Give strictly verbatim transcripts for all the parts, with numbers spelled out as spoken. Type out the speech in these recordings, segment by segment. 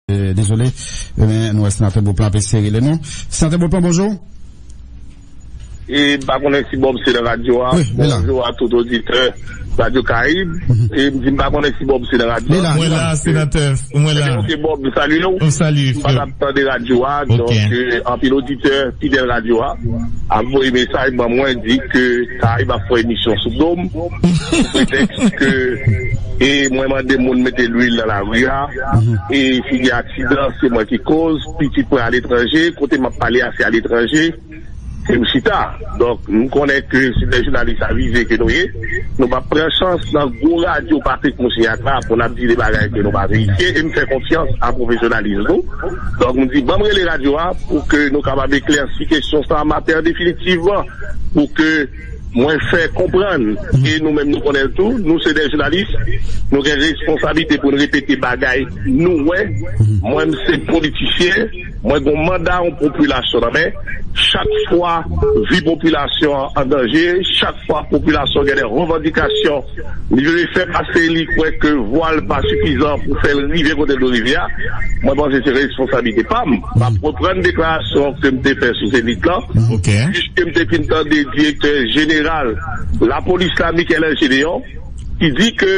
E, dezole, e, men nou wè Senatè Beauplan ap eseye rele nou. Senatè Beauplan, bonjou. E m pa konnen si Bob se nan radyo a. Wi, li la. Bonjou a tout oditè Radyo Karayib. E m di m pa konnen si Bob se nan radyo a. Li la, li la. Mwen la, senatè, mwen la. Ok, Bob, m salye w. M salye, frè. M pa t ap tande radyo a, donk, e, anpil oditè fidèl radyo a ap voye mesaj ban mwen, di ke Karayib ap fè emisyon sou do m, sou pretèks ke, e, mwen mande moun mete lwil nan lari a, e, si gen aksidan, se mwen ki koz, pitit mwen aletranje, kote m ap pale a, se aletranje ke m chita. Donk, m konnen ke se de jounalis avize ke nou ye, nou p ap pran chans nan gwo radyo Patrick Moussignac la pou n ap di de bagay ke nou pa verifye, e m fè konfyans a pwofesyonalis nou. Donk, m di, ban m rele radyo a pou ke nou kapab eklèsi kesyon sa a maten an definitivman, pou ke mwen fè konprann, e nou menm nou konnen l tou, nou se de jounalis, nou gen responsablite pou n repete bagay nou wè. Mwen, m se politisyen, mwen gen yon manda yon popilasyon nan men. Chak fwa vi popilasyon an an danje, chak fwa popilasyon gen de revandikasyon, li vle fè pase, li kwè ke vwa l pa sifizan pou fè l rive kote l dwe rive a, mwen panse se responsablite pa m. M ap reprann deklarasyon ke m te fè sou Zenith lan, piske m te fin tande direktè jeneral lapolis la, Michel Gédéon, ki di ke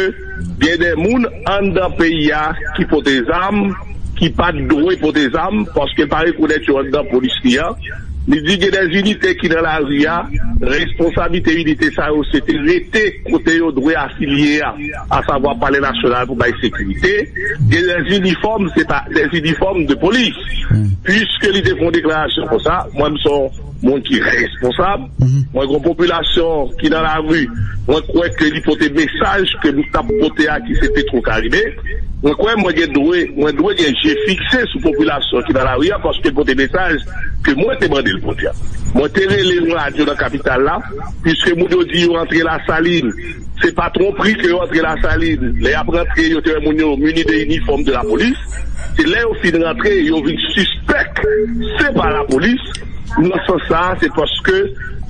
gen de moun anndan peyi a ki pote zam, ki pa t dwe pote zam, paske l pa rekonèt yo anndan polis li an. Li di gen de inite ki nan lari a, responsablite inite sa yo se te rete kote yo dwe afilye a, asavwa Palè Nasyonal pou bay sekirite. Gen de inifòm, se pa de inifòm de polis. Piske li te fè yon deklarasyon konsa, mwen, m se yon moun ki responsab. Mwen, gen yon popilasyon ki nan lari, mwen kwè ke li pote mesaj ke m t ap pote a, ki se Petro Caribe. Mwen kwè mwen gen dwe, mwen dwe gen je fikse sou popilasyon ki nan lari a, paske l pote mesaj ke mwen te mande l pote a. Mwen te rele yon radyo nan kapital la, piske moun yo di yo antre Lasalin. Se pa twonpri ke yo antre Lasalin. Lè y ap rantre, yo te wè moun yo mini de inifòm de lapolis. Se lè yo fin rantre, yo vin sispèk se pa lapolis. Nan sans sa a, se paske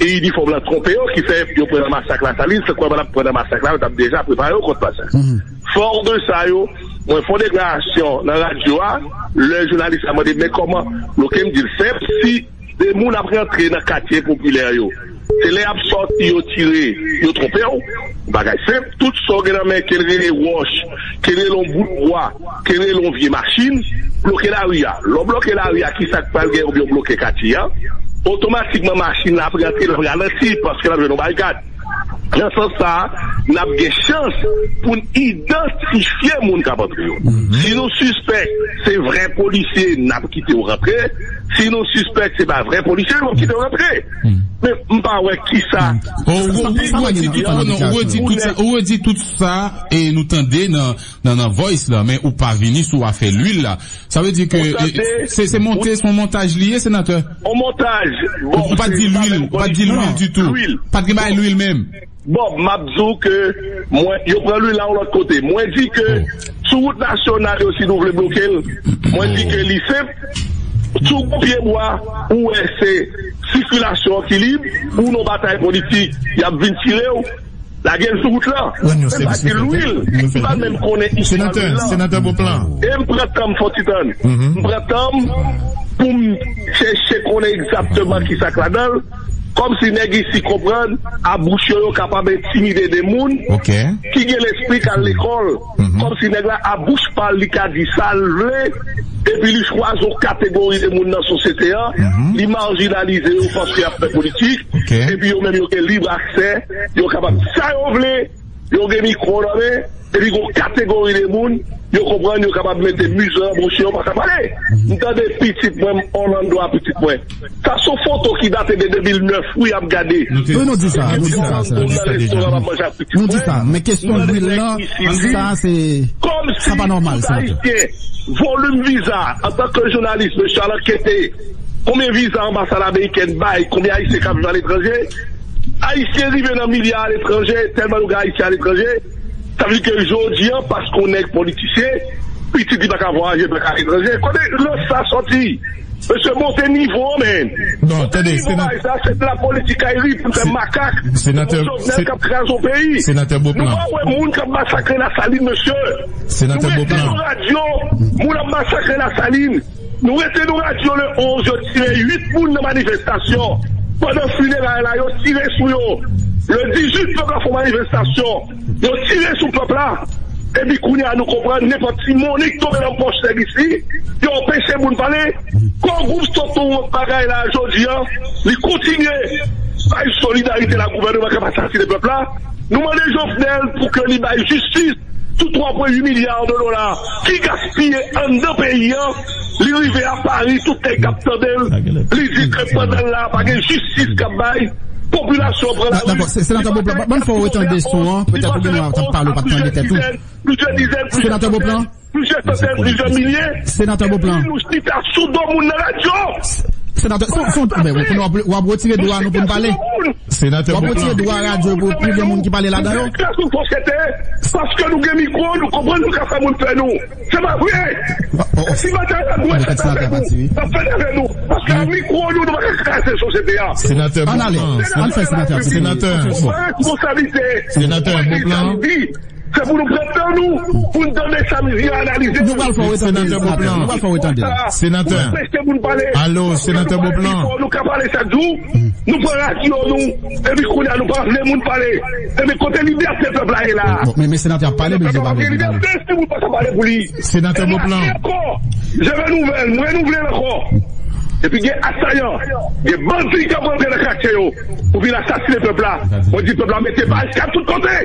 e inifòm lan twonpe yo ki fè yo pran nan masak Lasalin. Se kwè pa t ap pran nan masak la, yo t ap deja prepare yo kont masak. Fò de sa yo, mwen fè yon deklarasyon nan radyo a, lè jounalis la mande, men kòman? Bloke m di l senp, si de moun ap rantre nan katye popilè yo, se lè y ap sòti yo tire, yo twonpe w. Bagay senp, tout sa w gen nan men, ke l rele wòch, ke l rele yon bout bwa, ke l rele yon vye machin, bloke lari a. Lè w bloke lari a, ki sa k pral gen oubyen w bloke katye a? Otomatikman, machin la ap rantre, l ap ralanti, paske l ap jwenn yon barikad. Nan sans sa a, n ap gen chans pou n idantifye moun k ap antre yo. Si nou sispèk se vrè polisye, n ap kite yo rantre. Si nou sispèk se pa vrè polisye, n ap kite yo rantre. Men m pa wè kisa. Ou redi tout sa, ou redi tout sa, e nou tande nan, nan, nan voice la, men ou pa vini sou afè lwil la. Sa vle di ke, e, se, se monte, se yon montaj li ye, senatè? Yon montaj. Ou pa t di lwil, ou pa t di lwil ditou. Pa t gen bagay lwil menm. Bob, m ap di w ke mwen, yo pran lwil la yon lòt kote. Mwen di ke sou wout nasyonal yo, si nou vle bloke l, mwen di ke li senp. Sou gwo pyebwa, ou wè se sikilasyon an ki lib, ou nan batay politik, y ap vin tire w, lage l sou wout lan. Men pa di lwil, m pa menm konnen istwa lwil lan. Senatè Beauplan. E m pran tan m fè yon ti tann. M pran tan m pou m chèche konnen egzakteman ki sa k ladan l. Kòmsi nèg isi konprann, a bouch yo, yo kapab entimide de moun ki gen lespri k al lekòl. Kòmsi nèg la, a bouch pa l, li ka di sa l vle, epi li chwazi yon kategori de moun nan sosyete an, li majinalize yo paske y ap fè politik, epi yo menm yo gen lib aksè, yo kapab di sa yo vle, yo gen mikwo nan men, epi gon kategori de moun, yo konprann, yo kapab mete mize nan bouch yo, pa ka pale. M tande pitit mwen, m Orlando a pitit mwen. Sa se yon foto ki date de de mil nèf, wi, ap gade. Wi, nou di sa, nou di sa, sa. Nan restoran, m ap manje ak pitit mwen. Nou di sa, men kesyon lwil lan, sa, se, sa pa nòmal, sa. Ayisyen, volim viza, antanke jounalis, mesye al ankete, konbyen viza anbasad amerikèn bay, konbyen Ayisyen k ap viv aletranje, Ayisyen rive nan milye aletranje, tèlman nou gen Ayisyen aletranje, sa vle di ke jodi an, paske yon nèg politisyen, Pitit li pa ka vwayaje, pa ka aletranje. Kote rans sa sòti? Mesye, monte nivo an, men. Bon, tande, sena- Nivo bagay sa, se de la politik ayeri pou fè makak. Senatè, Jovenel se- k ap kraze yon peyi. Senatè Beauplan. Nou pa wè moun k ap masakre Lasalin, mesye. Senatè Beauplan. Nou rete nan radyo, moun ap masakre Lasalin. Nou rete nan radyo le onz, yo tire uit moun nan manifestasyon. Pandan fineray la, yo tire sou yo. Le dizuit, pèp la fè manifestasyon. Yo tire sou pèp la. Epi kounye a nou konprann nenpòt ti moni k tonbe nan pòch nèg isi, yo anpeche moun pale. Kò gwoup sot yon bagay la jodi a, li kontinye bay solidarite la gouvènman k ap asasinen pèp la. Nou mande Jovenel pou ke li bay jistis sou twa pwen uit milya de dola ki gaspiye anndan peyi a. Li rive a Pari, tout nèg k ap tande l, li di ke pandan l la, pa gen jistis k ap bay, popilasyon an pran lari. Dakò, senatè Beauplan, ban m fè w retande son an, petèt ou gen dwa t ap pale, ou pa t tande tèt ou. Plizyè dizèn, plizyè santèn, plizyè santèn, plizyè milye. Senatè Beauplan. Epi nou chita sou do moun nan radyo. Senatè, son, son, men, w ap, w ap retire dwa nou pou n pale. Senatè Beauplan. W ap retire dwa radyo pou pli gen moun ki pale ladan yo. Kras nou sosyete, paske nou gen mikwo, nou konprann nou ka fè moun fè nou. Se pa vre. Si batay la dwe fèt avè nou, n ap fèt avè nou. Paske ak mikwo nou, nou pa ka kraze sosyete a. Senatè Beauplan. Ann ale, ann fè senatè ap fini. Senatè. Responsabilite. Senatè Beauplan. Se pou nou pran tan nou, pou n tande sa misye analize. Nou pral fè w retande, senatè. Nou pral fè w retande. Senatè. Pou anpeche moun pale. Alo, senatè Beauplan. Nou ka pale chak jou, nou pran radyo nou, epi kounye a nou pa vle moun pale. Epi kote libète pèp la ye la? Bon, men, men senatè ap pale, men li pa vle moun pale. Libète, si moun pa ka pale pou li. Senatè Beauplan. Jere nouvèl, mwen nouvle l ankò. Epi gen asayan, gen bandi k ap rantre nan katye yo pou vin asasinen pèp la. Mwen di pèp la mete barikad tout kote.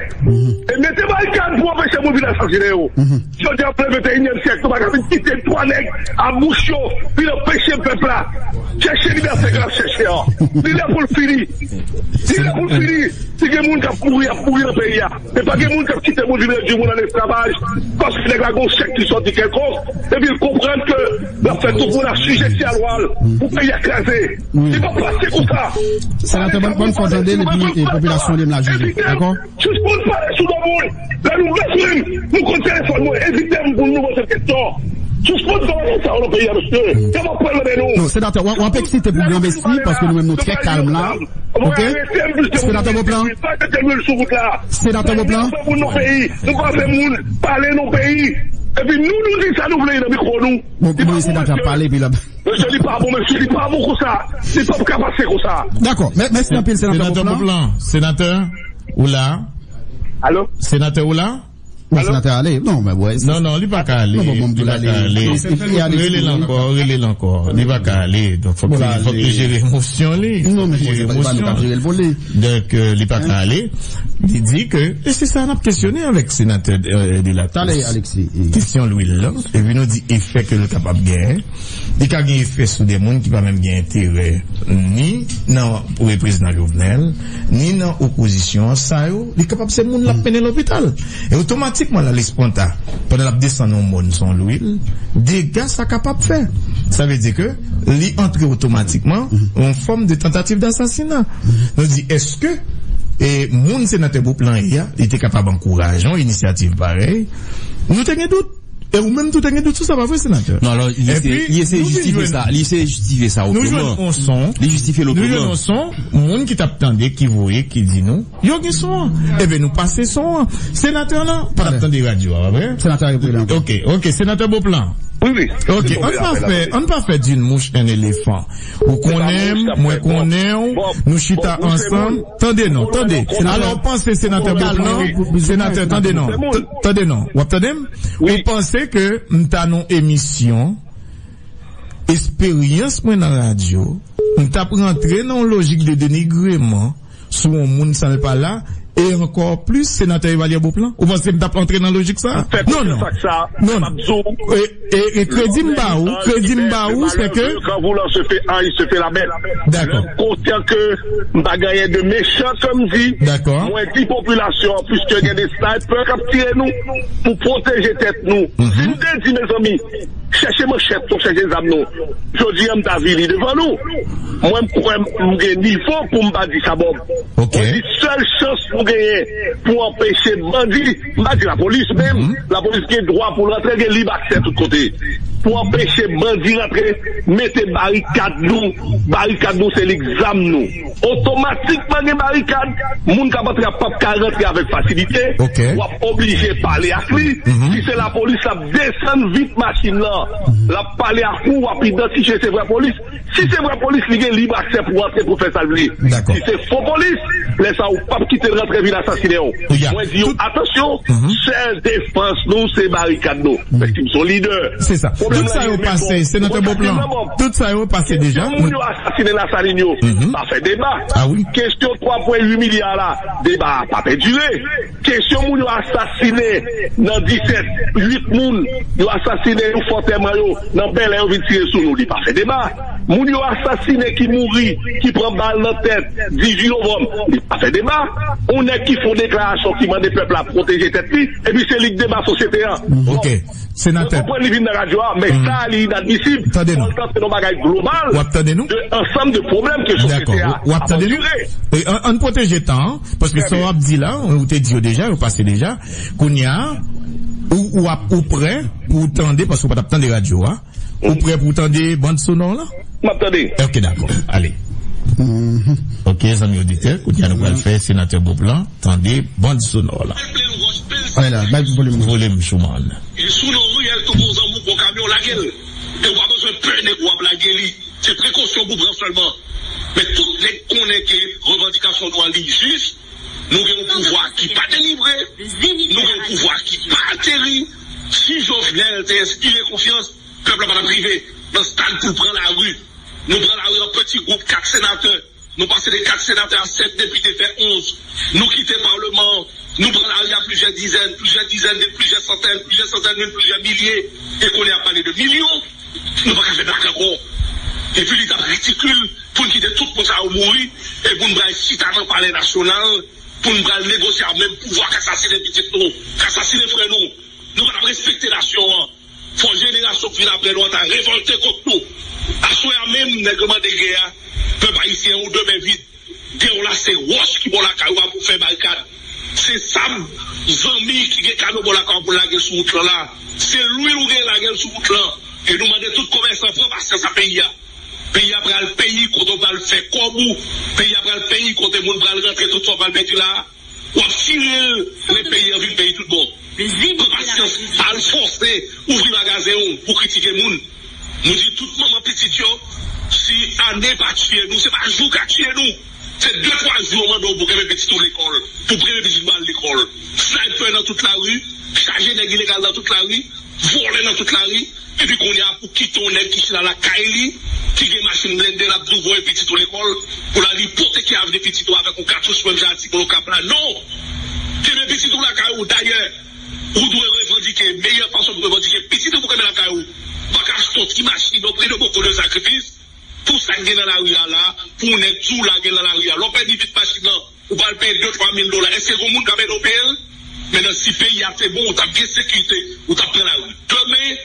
E mete barikad pou anpeche moun vin asasinen yo. Jodi a, an plen venteyinyèm syèk, nou pa ka vin kite twa nèg a bouch yo vin anpeche pèp la chèche libète ke l ap chèche an. Li lè pou l fini. Li lè pou l fini. Si gen moun k ap mouri, y ap mouri nan peyi a. E pa gen moun k ap kite moun vin redui moun an esklavaj, paske nèg la gon chèk ki sòti kèlkonk, epi l konprann ke l ap fè tout moun asijeti a lwa l pou peyi a kraze. Li p ap pase konsa. Senatè, ban, ban fò tande l epi, e, popilasyon li menm la jije. Dakò? Sispann pale sou do moun. Lè nou bezwen m, nou konn telefòn mwen, evite m pou nou poze kesyon. Sispann fè bagay sa yo nan peyi a, mesye. Kè m ap pran nan men nou. Non, senatè, w ap, w ap eksite pou granmesi, paske nou menm nou trè kalm la. Ok? Senatè Beauplan. Senatè Beauplan. Nou pa fè moun pale nan peyi. Epi nou, nou di sa nou vle nan mikwo nou. Bon, bon, senatè ap pale, epi l ap... Mesye, li pa bon, mesye, li pa bon konsa. Li p ap ka pase konsa. Dakò, mè-, mèsi anpil, senatè Beauplan. Senatè Beauplan, senatè, ou la? Alo? Senatè, ou la? Non, senatè ale. Non, men, wè, non, non, li pa ka ale. Non, bon, bon, li pa ka ale. Rele l ankò, rele l ankò. Li pa ka ale. Donk, fòk li, fòk li jere emosyon li. Non, men, se pa nou k ap jere l pou li. Donk, euh, li pa ka ale. Li di ke, e se sa n ap kesyone avèk senatè, euh, Delacoste. Talè, Alexis. Kesyon lwil lan, epi nou di efè ke l kapab genyen. Li ka gen efè sou de moun ki pa menm gen enterè ni nan prezidan Jovenel, ni nan opozisyon an. Sa yo, li kapab se moun l ap mennen lopital. E otomatikman, la Lesponta, pandan l ap desann yon mòn sou yon lwil, dega sa kapab fè. Sa vle di ke li antre otomatikman yon fòm de tantativ dasasina. Nou di, èske, e, moun senatè Beauplan ye a, li te kapab ankouraje yon inisyativ parèy? Nou te gen dout. E ou menm tou te gen dout sou sa, pa vre, senatè? Non, alò, li eseye, li eseye jistifye sa, li eseye jistifye sa otreman. Li jistifye l otreman. Nou jwenn yon son, moun ki t ap tande, ki voye, ki di nou, yo gen son an. Ebyen, nou pase son an. Senatè lan pa t ap tande radyo a, pa vre? Senatè a reprezante. Ok, ok, senatè Beauplan. Wi, wi. Ok, ann pa fè, ann pa fè d'une mouche un éléphant. Ou konnen m, mwen konnen w, nou chita ansanm. Tande non, tande. Alò, w panse senatè Beauplan, senatè, tande non. T-, tande non. W ap tande m? Ou panse ke m ta nan emisyon, esperyans mwen nan radyo, m t ap rantre nan yon lojik de denigreman sou yon moun san l pa la, e ankò plis senatè Evalye Beauplan? Ou panse m t ap antre nan lojik sa a? Non, non. Non, non. E, e, e kredi m ba ou, kredi m ba ou, se ke... Quand voulant se fait haï, se fait la bête. Dakò. Kontan ke m pa gen anyen de mechan ke m di. Dakò. Mwen di popilasyon an, piske gen de sniper k ap tire nou, pou pwoteje tèt nou. Si m te di, mezanmi, chèche manchèt nou, chèche zam nou, jodi a m ta vini devan nou. Mwen, m kwè m gen nivo pou m pa di sa, Bob. Ok. Mwen di sèl chans nou genyen pou anpeche bandi, m pa di lapolis menm, lapolis gen dwa pou l rantre, gen lib aksè tout kote. Pou anpeche bandi rantre, mete barikad nou, barikad nou se lik zam nou. Otomatikman gen barikad, moun k ap antre a p ap ka rantre avèk fasilite, w ap oblije pale ak li. Si se lapolis, l ap desann vit machin nan, l ap pale ak ou, w ap idantifye se vrè polis. Si se vrè polis, li gen lib aksè pou antre pou fè sa l vle. Si se fo polis, lè sa a ou p ap kite l rantre vin asasinen w. Mwen di yo, atansyon, sèl defans nou se barikad nou. Mèsi, m se yon lidè. Se sa. Tout sa yo pase, senatè Beauplan. Tout sa yo pase deja. Kesyon moun yo asasinen Lasalin yo, pa fè deba. Kesyon twa pwen uit milya la, deba a pa pèdire. Kesyon moun yo asasinen nan disèt, uit moun yo asasinen yo fè antèman yo nan Bèlè, yo vin tire sou nou, li pa fè deba. Moun yo asasinen ki mouri, ki pran bal nan tèt, dizuit novanm, li pa fè deba. Yon nèg ki fè yon deklarasyon ki mande pèp la pwoteje tèt li, epi se li k deba sosyete an. Senatè. Mwen konprann li vin nan radyo a, men sa a li inadmisib. Tande nou. Fò l se yon bagay global. W ap tande nou? De ansanm de pwoblèm ke sosyete a ap andire. Dakò. W ap tande nou? E, ann, ann pwoteje tan an, paske sa w ap di la, ou te di yo deja, yo pase deja. Kounye a, ou, ou ap, ou prè pou w tande, paske w pa t ap tande radyo a. Ou prè pou w tande band sonò la? M ap tande. Ok, dakò. Ale. Ok, zanmi oditè, kounye a nou pral fè senatè Beauplan tande band sonò la. Ale la, bay volim. Volim, Chouman. E sou non riyèl tou bon zanmi, bon kamyon lage l. E w pa bezwen pè nèg w ap lage li. Se prekosyon pou pran sèlman. Men tout nèg konnen ke revandikasyon nou an li jis. Nou gen yon pouvwa ki pa delivre. Nou gen yon pouvwa ki pa ateri. Si Jovenel te enspire konfyans, pèp la pa t ap rive nan stad pou l pran lari. Nou pran lari an peti gwoup, kat senatè. Nou pase de kat senatè a sèt depite, fè onz. Nou kite palman an. Nou pran lari a plizyè dizèn, plizyè dizèn de plizyè santèn, plizyè santèn de plizyè milye. E kounye a ap pale de milyon. Nou pa ka fè blak ankò. Epi li t ap ridikil pou n kite tout moun sa yo mouri e pou n pral chita nan Palè Nasyonal pou n pral negosye ak menm pouvwa k asasinen pitit nou, k asasinen frè nou. Nou pa t ap respekte nasyon an. Fò jenerasyon k vin apre nou an ta revòlte kont nou. Aswè a menm, nèg yo mande gè a, pèp ayisyen an, ou de men vid. Gè w la se wòch ki bò lakay ou a pou fè barikad. Se sab, zanmi ki gen kamyon bò lakay ou a pou lage sou wout lan la. Se lwil ou gen lage l sou wout lan. E nou mande tout komèsan pran pasyans ak peyi a. Peyi a pral peyi kote w pral fè kòb ou. Peyi a pral peyi kote moun pral rantre tout sa w pral pèdi la. W ap tire l, men peyi an vin peyi tout bon. Pran pasyans, al fòse, ouvri magazen w pou kritike moun. Nou di tout manman pitit yo, si ane pa tiye nou, se pa jou ka tiye nou. Se de twa jou yo mande w pou kenbe pitit ou lekòl, pou kenbe pitit ou al lekòl. Snaypè nan tout lari, chaje nèg ilegal nan tout lari, vòlè nan tout lari, epi kounye a pou kite yon nèg ki chita lakay li, ki gen machin blende, l ap di w voye pitit ou lekòl, pou l al ipoteke avni pitit ou avèk yon katouch, menm jan a ti bon okap la. Non! Kenbe pitit ou lakay ou. Dayè, ou dwe revandike. Meyè fason pou revandike pitit ou pou kenbe lakay ou. Ou pa ka achte yon ti machin, yon pri de boko de sakrifis, pou sa k gen nan lari a la, pou yon nèg di w lage l nan lari a. Lè w pèdi vit machin nan, ou pral peye de twa mil dola. Èske gen moun k ap ede w peye l? Mentnan, si peyi a te bon, ou t ap gen sekirite, ou t ap pran lari. Demen,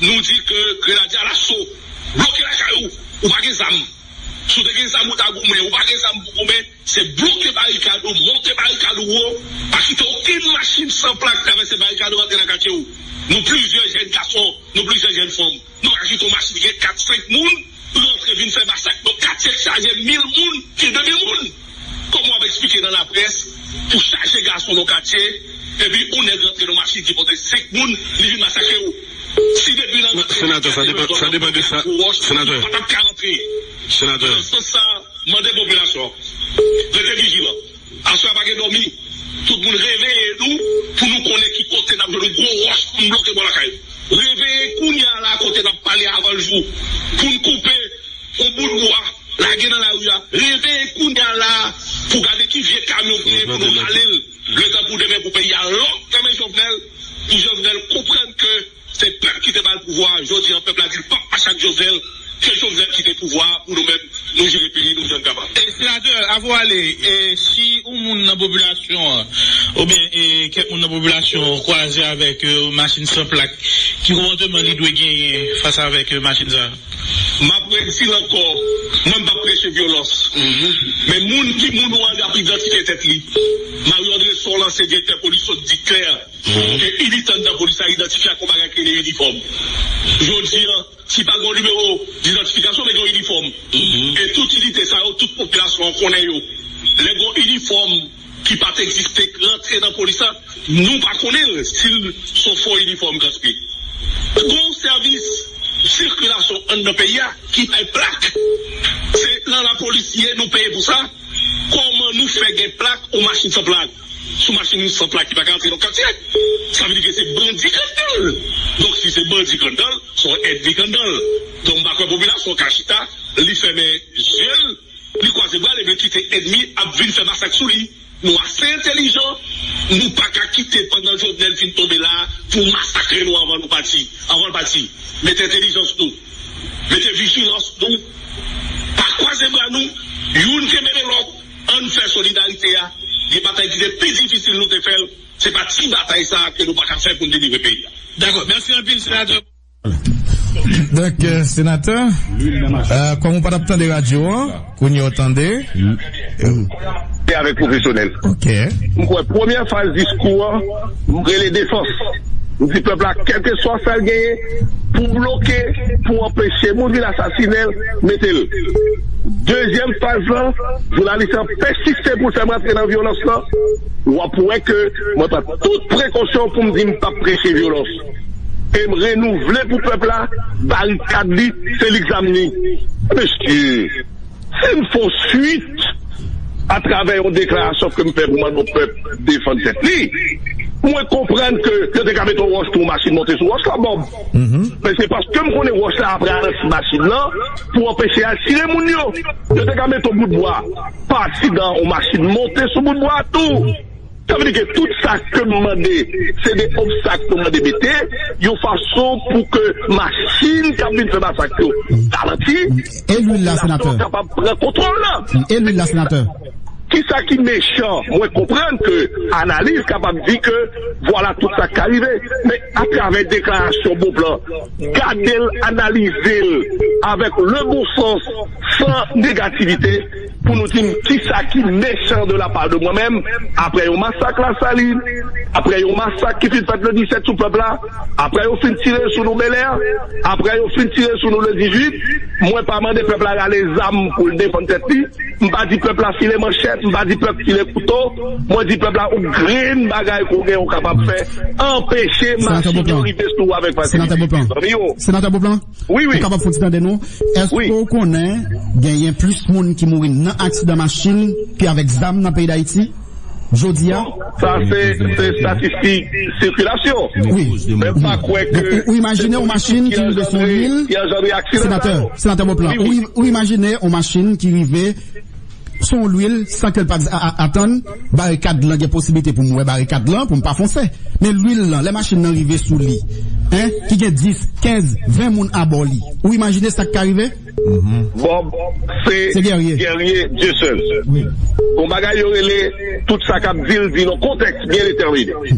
nou di ke Grenadye Alaso bloke lakay ou, ou pa gen zam. Si w te gen zam, ou ta goumen, ou pa gen zam pou goumen, se bloke barikad ou, monte barikad ou wo, pa kite okenn machin san plak travèse barikad ou rantre nan katye w. Nou plizyè jèn gason, nou plizyè jèn fanm. Nou pa ka kite yon machin gen kat, senk moun rantre vin fè masak nan katye k chaje mil moun, ki de mil moun. Kòman w ap eksplike nan laprès pou chaje gason nan katye, epi yon nèg rantre nan machin ki pote senk moun, li vin masakre w? Si depi nan... Senatè, sa depann, sa depann de sa, senatè. Pa t ap ka rantre. Senatè. Nan sans sa, mande popilasyon, rete vijilan. Aswè a pa gen dòmi. Tout moun reveye nou pou nou konnen ki kote n ap jwenn yon gwo wòch pou n bloke bò lakay. Reveye kounye a la kote n ap pale avan l jou pou n koupe yon bout bwa, lage nan lari a. Reveye kounye a la pou gade ki vye kamyon ki gen pou nou rale l. Letan pou demen pou peyi a lòk nan men Jovenel, pou Jovenel konprann ke se pèp ki te ba l pouvwa a, jodi a pèp la di l p ap mache ak Jovenel, ke Jovenel kite pouvwa a pou nou menm, nou jere peyi nou jan n kapab. E senatè, avan w ale, e si yon moun nan popilasyon an, oubyen e kèk moun nan popilasyon an kwaze avèk e machin san plak, ki konpòteman li dwe genyen fas avèk e machin sa a? M ap redi l ankò, mwen m p ap preche vyolans. Men moun ki moun ou an ap idantifye tèt li. Mario André Son, ansyen direktè polis, sot di klè ke inite anndan polis la idantifye ak yon bagay ki rele inifòm. Jodi a, si pa gen yon nimewo didantifikasyon, men gen yon inifòm. E tout inite sa yo, tout popilasyon an konnen yo. Lè gen yon inifòm ki pa t egziste, k rantre nan polis la, nou pa konnen l, si l se yon fo inifòm k rantre. Gon sèvis sikilasyon anndan peyi a ki bay plak. Se nan lapolis ye, nou peye pou sa. Kòman nou fè gen plak, yon machin san plak? Sou machin san plak ki pa ka antre nan katye. Sa vle di ke se bandi k anndan l. Donk, si se bandi k anndan l, se yon ènmi k anndan l. Donk, m pa kwè popilasyon ka chita, li fèmen je l, li kwaze bra l, epi l kite ènmi ap vin fè masak sou li. Nou ase entèlijan, nou pa ka kite pandan Jovenel fin tonbe la pou masakre nou anvan nou pati, anvan l pati. Mete entèlijans nou, mete vijilans nou, pa kwaze bra nou, youn kenbe men lòt, ann fè solidarite a. Gen batay ki te pi difisil nou te fè l, se pa ti batay sa a ke nou pa ka fè pou n delivre peyi a. Dakò, mèsi anpil, senatè. Donk, euh, senatè, euh, kòm ou pa t ap tande radyo an, kounye a w tande. Se avèk pwofesyonèl. Ok. M kwè premyè faz diskou an, m rele defans. M di pèp la, kèlkeswa sa l genyen, pou bloke, pou anpeche moun vin asasinen l, mete l. Dezyèm faz lan, jounalis lan pèsiste pou l fè m rantre nan vyolans lan. W ap wè ke mwen pran tout prekosyon pou m di m p ap preche vyolans. E m renouvle pou pèp la, barikad li, se li k zam li. Mesye, si n fè yon swit atravè yon deklarasyon ke m fè pou mande yon pèp defann tèt li, mwen konprann ke yo te ka mete yon wòch tou, yon machin monte sou wòch la, Bòb. Men se paske m konnen wòch la ap ralanse machin nan pou anpeche al tire moun yo. Yo te ka mete yon bout bwa, pati dan yon machin monte sou bout bwa a tou. Sa vle di ke tout sa ke m mande, se de obstak nou mande mete, yon fason pou ke machin k ap vin fè masak yo ralanti, e lwil la, senatè, popilasyon kapab pran kontwòl la. E lwil la, senatè. Kisa ki mechan? Mwen konprann ke analiz kapab di ke vwala tout sa k ka rive. Men atravè deklarasyon Bonplan, gade l, analize l avèk le bon sans, san negativite, pou nou di m kisa ki mechan de la part de mwen menm, apre yon masak Lasalin, apre yon masak ki fin fèt le disèt sou pèp la, apre yo fin tire sou nou Bèlè, apre yo fin tire sou nou le dizuit, mwen pa mande pèp la rale zam pou l defann tèt li, m pa di pèp la file manchèt, m pa di pèp file kouto, mwen di pèp la yon grenn bagay ke w gen ou kapab fè, anpeche machin yo rive sou ou avèk fasilite. Senatè Beauplan. Senatè Beauplan. Wi, wi. Ou kapab fè yon ti tande nou? Èske w konnen genyen plis moun ki mouri nan aksidan machin ke avèk zam nan peyi Dayiti jodi a? Sa se, se estatistik sikilasyon. Wi. Men m pa kwè ke... Donk, ou, ou imajine yon machin ki rive sou lwil, senatè, senatè Beauplan, ou, ou imajine yon machin ki rive sou yon lwil san ke l pa t a-, a-, atann, barikad lan, gen posiblite pou m wè barikad lan, pou m pa fonse. Men lwil lan, lè machin nan rive sou li, en, ki gen dis, kenz, ven moun abò li, ou imajine sa k ka rive? Bòb, se Guerrier Dieuseul. Wi. Yon bagay yo rele, tout sa k ap di l, di nan kontèks byen detèmine.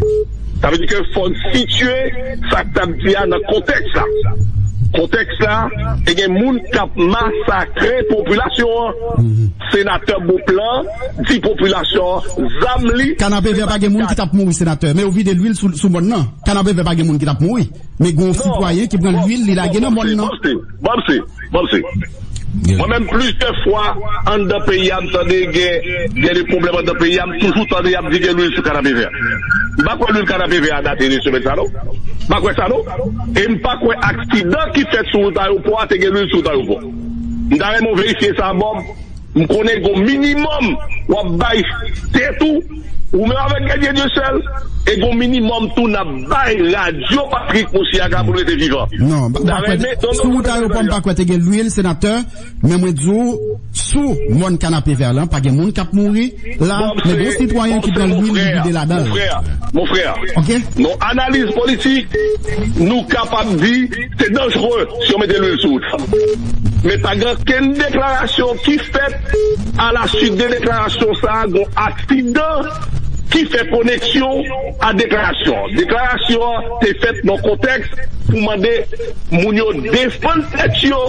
Sa vle di ke fò n sitiye sa k t ap di a nan kontèks la. Kontèks la, te gen moun k ap masakre popilasyon an. Senatè Beauplan di popilasyon an, zam li... Kanapevè pa gen moun ki t ap mouri, senatè, men yo vide lwil sou, sou mòn nan. Kanapevè pa gen moun ki t ap mouri. Men gon sitwayen ki pran lwil, li lage nan mòn nan. Bon, se, bon, se. Mwen menm, plizyè fwa, anndan peyi a, m tande gen, gen de pwoblèm anndan peyi a, m toujou tande y ap di gen lwil sou Kanapevè. M pa kwè lwil Kanapevè a date de semèn sa, non. M pa kwè sa, non. E m pa kwè aksidan ki fèt sou wout ayewopò a te gen lwil sou wout ayewopò. M ta renmen w verifye sa, Bòb. M konnen gon minimòm w ap bay tèt ou, ou menm avèk Guerrier Dieuseul, e gon minimòm tou n ap bay radyo Patrick Moussiaga pou l rete vivan. Non, m pa, m pa kwè, sou wout ayewopò, m pa kwè te gen lwil, senatè, men mwen di w, sou mòn Kanapevè lan, pa gen moun k ap mouri la, men gon sitwayen ki pran lwil, li vide ladan l. Mon frè, mon frè, ok? Non, analiz politik, nou kapab di, se danjere si yo mete lwil sou wout la. Men pa gen okenn deklarasyon ki fèt alaswit de deklarasyon sa a, gon aksidan ki fè koneksyon a deklarasyon an. Deklarasyon an te fèt nan kontèks pou mande moun yo defann tèt yo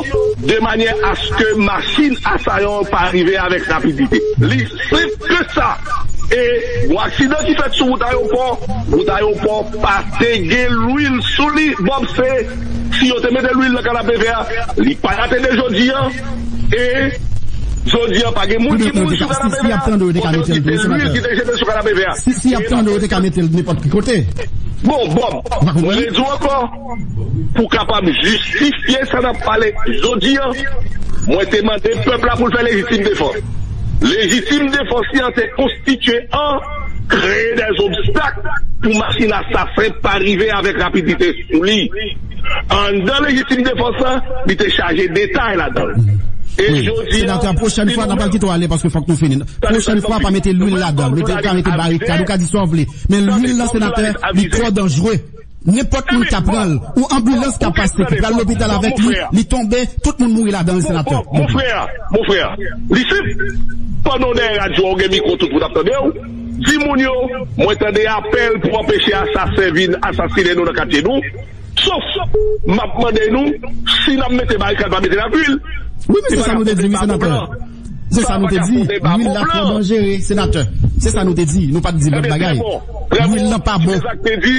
de manyè aske machin asayan an pa rive avèk rapidite. Li senp ke sa. E yon aksidan ki fèt sou wout ayewopò, wout ayewopò pa te gen lwil sou li, Bob, se si yo te mete lwil nan kanapevè a, li pa t ap ete jodi a. E jodi a, pa gen moun ki mouri sou kanapevè a, kote yo kite lwil ki te jete sou kanapevè a. Si, si y ap tande, yo te ka mete l nenpòt ki kote. Bon, Bob, mwen redi w ankò, pou kapab jistifye sa n ap pale jodi a, mwen te mande pèp la pou l fè lejitim defans. Lejitim defans li an te konstitye an kreye dè obstak pou machin asasen pa rive avèk rapidite sou li. Anndan lejitim defans lan, li te chaje detay ladan l. E jodi a, senatè, pwochèn fwa, n ap al kite w ale paske fòk nou fini. Pwochèn fwa, pa mete lwil ladan l. Mete, pa mete barikad, ou ka di sa w vle. Men lwil lan, senatè, li twò danjere. Nenpòt moun ka pran l. Yon anbilans ka pase, ki pral lopital avèk li, li tonbe, tout moun mouri ladan l, senatè. Mon frè, mon frè, li senp. Pandan w dèyè radyo a, ou gen mikwo, tout moun ap tande w. Di moun yo, mwen tande apèl pou anpeche asasen vin asasinen nou nan katye nou. Sof, m ap mande nou, si n ap mete barikad, pa mete l ak lwil. Wi, men se sa nou te di, wi, senatè. Se sa nou te di. Lwil la twò danjere, senatè. Se sa nou te di. Nou pa t di lòt bagay. Lwil lan pa bon. Se sa k te di.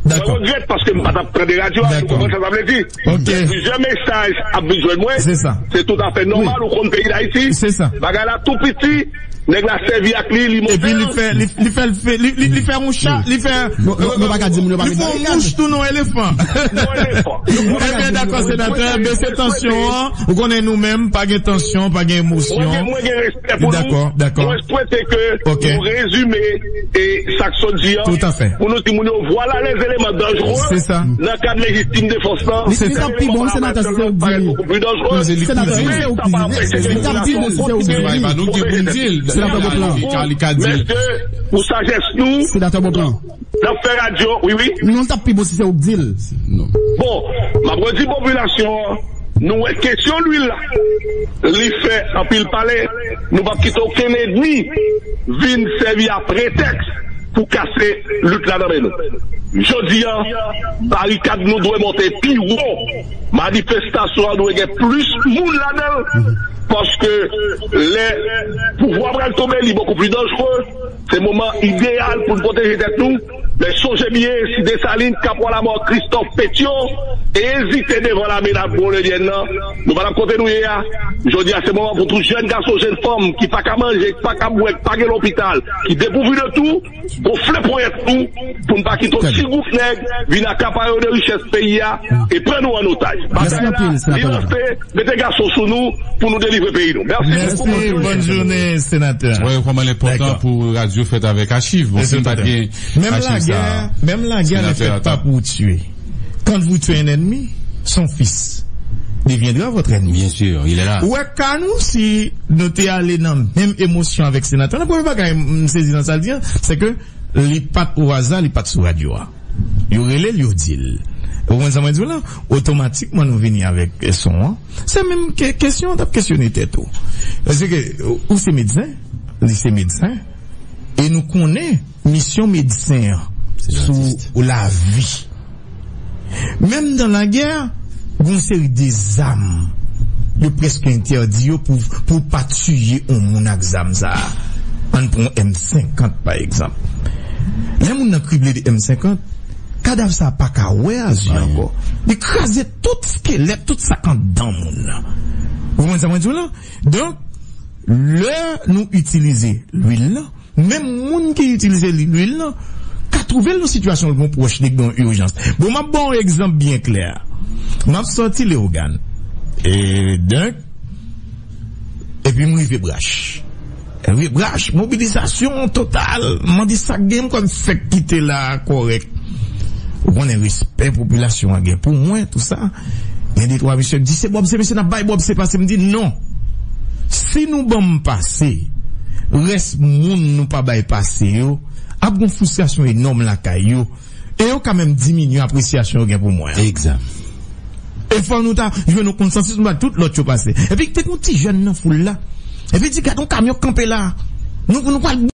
Mwen regrèt paske m pa t ap tande radyo a, nou konprann sa sa vle di. Gen plizyè mesaj ap vin jwenn mwen. Se toutafè nòmal, ou konn peyi Dayiti. Bagay la tou piti. Nèg la sèvi ak li, li move. Epi li fè, li, li fè, li fè, li, li, li fè yon cha, li fè, nou, nou, nou pa ka di moun yo pa li fè yon mouch tou nan elefan. Ebyen, dakò, senatè, bese tansyon an. Ou konnen nou menm, pa gen tansyon, pa gen emosyon. Mwen gen, mwen gen respè pou nou. Dakò, dakò. Mwen swete ke nou rezime e sa k sot di an. Toutafè. Pou nou di moun yo, vwala lèzeléman danjere nan kad lejitim defans lan. Li, li t ap pi bon, senatè, si se ou k di li. Senatè, si se ou k di li. Li t ap di li, si se ou k di li. Nou gen pou n di l. Senatè Beauplan. Li ka, li ka di l. Mèsi pou sajès nou. Senatè Beauplan. N ap fè radyo, wi, wi. Non, l t ap pi bon si se ou k di l. Bon, m ap redi popilasyon an, nou wè kesyon lwil la. Li fè anpil pale. Nou p ap kite okenn ènmi vin sèvi a pretèks pou kase lit la nan men nou. Jodi a, barikad nou dwe monte pi wo. Manifestasyon an dwe gen plis moun ladan l. Paske lè pouvwa pral tonbe, li bokou pli danjere. Se moman ideyal pou n pwoteje tèt nou. Men sonje byen, si Desalin, Kapwa Lamò, Kristòf, Petyon ezite devan lame Napoleyèn nan, nou pa t ap kote nou ye a. Jodi a, se moman pou tout jèn gason, jèn fanm ki pa ka manje, ki pa ka bwè, ki pa gen lopital, ki depouvi de tou, gonfle ponyèt nou pou n pa kite yon ti gwoup nèg vin akapare de richès peyi a e pran nou an otaj. Batay la, li lanse, mete gason sou nou pou nou delivre peyi nou. Mèsi. Mèsi, bòn jounen, senatè. Wè kòman l enpòtan pou radyo fèt avèk achiv. Bon, si n pa t gen achiv sa a, senatè, menm la guerre ne fait pas pour tuer. Quand vous tuez un ennemi, son fils deviendra votre ennemi. Bien sûr, il est là. Ou wè ka nou, si nou te ale nan menm emosyon avèk senatè la, premye bagay m sezi nan sa l di an, se ke li pa t o aza, li pa t sou radyo a. Yo rele l, yo di l. Ou konprann sa mwen di w la? Otomatikman nou vini avèk son an. Se menm ke-, kesyon an t ap kesyone tèt ou. Paske ou se medsen, li se medsen, e nou konnen misyon medsen an sou lavi. Menm dan lagè, gon seri de zam, yo prèske entèdi yo pou, pou pa tiye yon moun ak zam sa a. Ann pran M senkant, pa egzanp. Lè moun nan krible de M senkant, kadav sa a pa ka wè a zye ankò. Li kraze tout skelèt, tout sa k anndan moun nan. Ou konprann sa mwen di w la? Donk, lè nou itilize lwil lan, menm moun ki itilize li, lwil lan, ka twouve l nan sitiyasyon l gon pwòch li k nan ijans. Bon, m ap ba w yon egzanp byen klè. M ap sòti Leyogàn. E donk, epi m rive Brach. Rive Brach, mobilizasyon total. M mande sa k gen, m kwè m fèk kite la kòrèk. Ou konnen respè popilasyon an gen pou mwen, tou sa. Gen de twa mesye k di, "Se Bob, se mesye n ap bay Bob, se pase." M di, "Non. Si nou ban m pase, rès moun nou pa bay pase yo, ap gon fristrasyon enòm lakay yo, e yo ka menm diminye apresyasyon yo gen pou mwen an." Egzak. E fò nou ta jwenn yon konsansis, nou bay tout lòt yo pase. Epi te gon ti jèn nan foul la. Epi di, "Gad yon kamyon k kanpe la. Nou, nou pral